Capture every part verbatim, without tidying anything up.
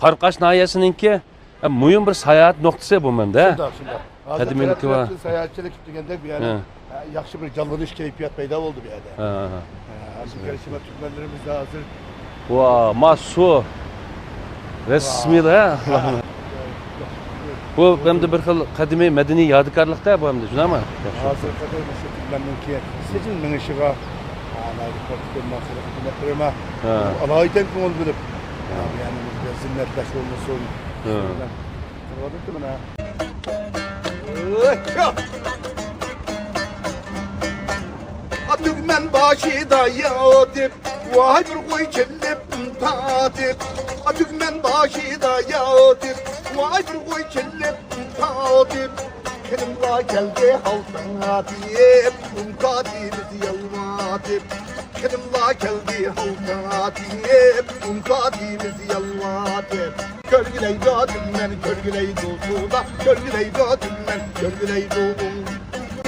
قاراقاش ناھىيەسىنىڭكى، ئە، مۇھىم بىر ساياھەت نۇقتىسى بۇ مەندە. شۇنداق، شۇنداق. ھازىر قەدىمىيلىكى بار. ساياھەتچىلىك دېگەندەك بۇ يەردە، ھە. ھە، ياخشى بىر جانلىنىش كەيپىيات پەيدا بولدى بۇ يەردە. ھە، ھە. ھە، ھازىر كەلسىمە تۈركمەنلىرىمىز ھازىر. ۋا، ما سۇ. رەسمىيلا، ھە؟ ھە. بۇ ئەمدى بىر خىل قەدىمىي مەدەنىي يادىكارلىق-دە بۇ ئەمدى، شۇنداقمۇ؟ ھازىرغا قەدەر مۇشۇ تۈركمەننىڭكى سىجىل مېڭىشىغا، ئالاھىدە كۆڭۈل بۆلۈپ، ھە. ئالايىتەن كۆڭۈل بۆلۈپ، ھە. يەنى بىزگە زىننەتداش بولمىسۇن. ھە. قىلىۋاتىدۇ مانا. ئاتۈگمەن باشىدا ياتىپ، ۋاي بىر غوي چېلىپ تارتىپ. ئاتۈگمەن باشىدا ياتىپ، ۋاي بىر غوي چېلىپ تارتىپ. كىملا كەلدى ھالتىڭ ئاتىپ، ئۇنكاتىمىز يالۋاتىپ. كىملا كەلدى ھالتىڭ ئاتىپ، ئۇنكاتىمىز يالۋاتىپ. كۆرگۈلەيدۇ تۈگمەن، كۆرگۈلەيدۇ سۇدا، كۆرگۈلەيدۇ تۈگمەن، كۆرگۈلەيدۇ.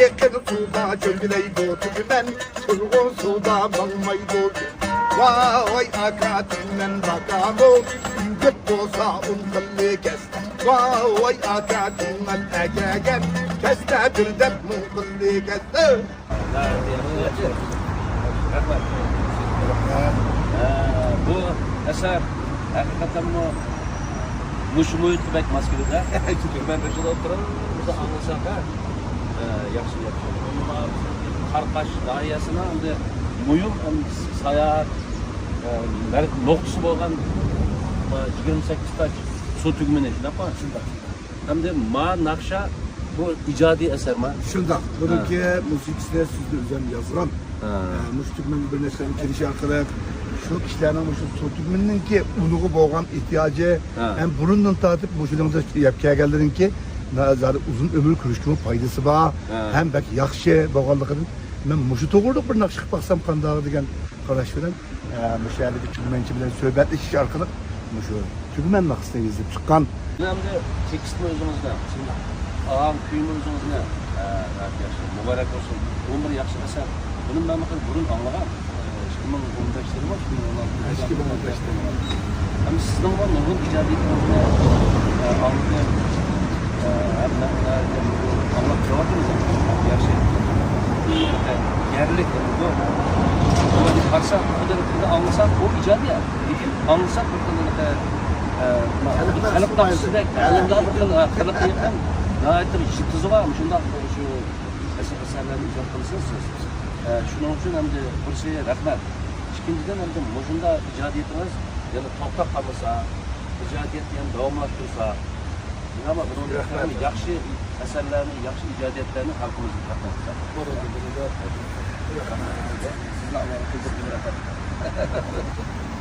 يېقىن سۇدا كۆرگۈلەيدۇ تۈگمەن، تۇرغۇن سۇدا ماڭمايدۇ. ۋاي ئاكا تۈگمەن باكامۇ، يىگىت بولسا ئون خىللىك كەس. ۋاي ئاكا تۈگمەن ئەگەگەن، كەستە بىر دەپ مۇڭ خىللىك كەس. رەھمەت. ھە، بۇ ئەسەر ھەقىقەتەنمۇ مۇشۇ مۇھىتقا بەك ماس كېلىدۇ. تۈگمەن بىر ئاڭلىساق، ھە؟ ھە، ياخشى، ياخشى. قاراقاش ناھىيەسىنىڭ ئەمدى مۇھىم، ئەم، ساياھەت، ئە، مەر-، نۇقتىسى بولغان، ئە، يىگىرمە سەككىز تاش سۇ تۈگمىنى، شۇنداقمۇ؟ شۇنداق. ئەمدى ما ناخشا بۇ ئىجادىي ئەسەرما؟ شۇنداق. بۇنىڭكى ھە. مۇزىكىسىنى سىزدە ئۆزۈم يازغان. ھە. ئە، مۇشۇ تۈگمەنگە بىر نەرسىلەرنى كېلىشى ئارقىلىق شۇ كىشىلەرنىڭ مۇشۇ سۇ تۈگمىنىڭكى ئۇلىغا بولغان ئېھتىياجى ھە. ھەم بۇرۇندىن تارتىپ مۇشۇنىڭدا يەپ كەلگەنلىرىنىڭكى زادى ئۇزۇن ئۆمۈر كۆرۈشكىمۇ پايدىسى بار ھە. ھەم بەك ياخشى بولغانلىقىدىن مەن مۇشۇ توغرىلىق بىر ناخشا قىلىپ باقسام قانداق دېگەن قاراش بىلەن، ئە، مۇشۇ يەردىكى تۈگمەنچى بىلەن سۆھبەتلىشىش ئارقىلىق مۇشۇ تۈگمەن ناخشىسىنى يېزىپ چىققان. ئەمدى تېكىستمۇ ئۆزىڭىزنىڭ، ئاڭ كۈيمۇ ئۆزىڭىزنىڭ. ئە، ياخشى، مۇبارەك بولسۇن. ئون بىر ياخشى ئەسەر. بۇنى مەن بىر بۇرۇن ئاڭلىغان. ئىككى مىڭ ئون بەشتىمۇ، ئىككى مىڭ ئون ئالتىدىمۇ. ئىككى مىڭ ئون بەشتە. ئەمدى سىزنىڭمۇ نۇرغۇن ئىجادىيىتىڭىزنى، ئە، ئاڭلىدىم. ئە، ھەم مەن ئاڭلاپ كېلىۋاتىمىز. ياخشى. يەرلىك بۇ. بۇنى قارىساق، بۇ ئاڭلىساق، بۇ ئىجادىيەت. لېكىن ئاڭلىساق بىر خىل، ئە، خەلق ناخشىسىدەك، بىر خىل، ئە، خەلققە يېقىن، ناھايىتى بىر يىلتىزى بار. مۇشۇنداق شۇ ئەسەرلەرنى ئىجاد قىلىسىز سىز. ئە، شۇنىڭ ئۈچۈن ئەمدى بىرسى رەھمەت. ئىككىنچىدىن، ئەمدى مۇشۇنداق ئىجادىيىتىڭىز يەنە توختاپ قالمىسا، ئىجادىيەتنى يەنە داۋاملاشتۇرسا، ئىنشائاللا بۇنىڭدىن ياخشى ئەسەرلەرنى، ياخشى ئىجادىيەتلەرنى خەلقىمىزگە تەقدىم قىلساق. سىزنى ئاۋۋال قىزىق بىر رەھمەت.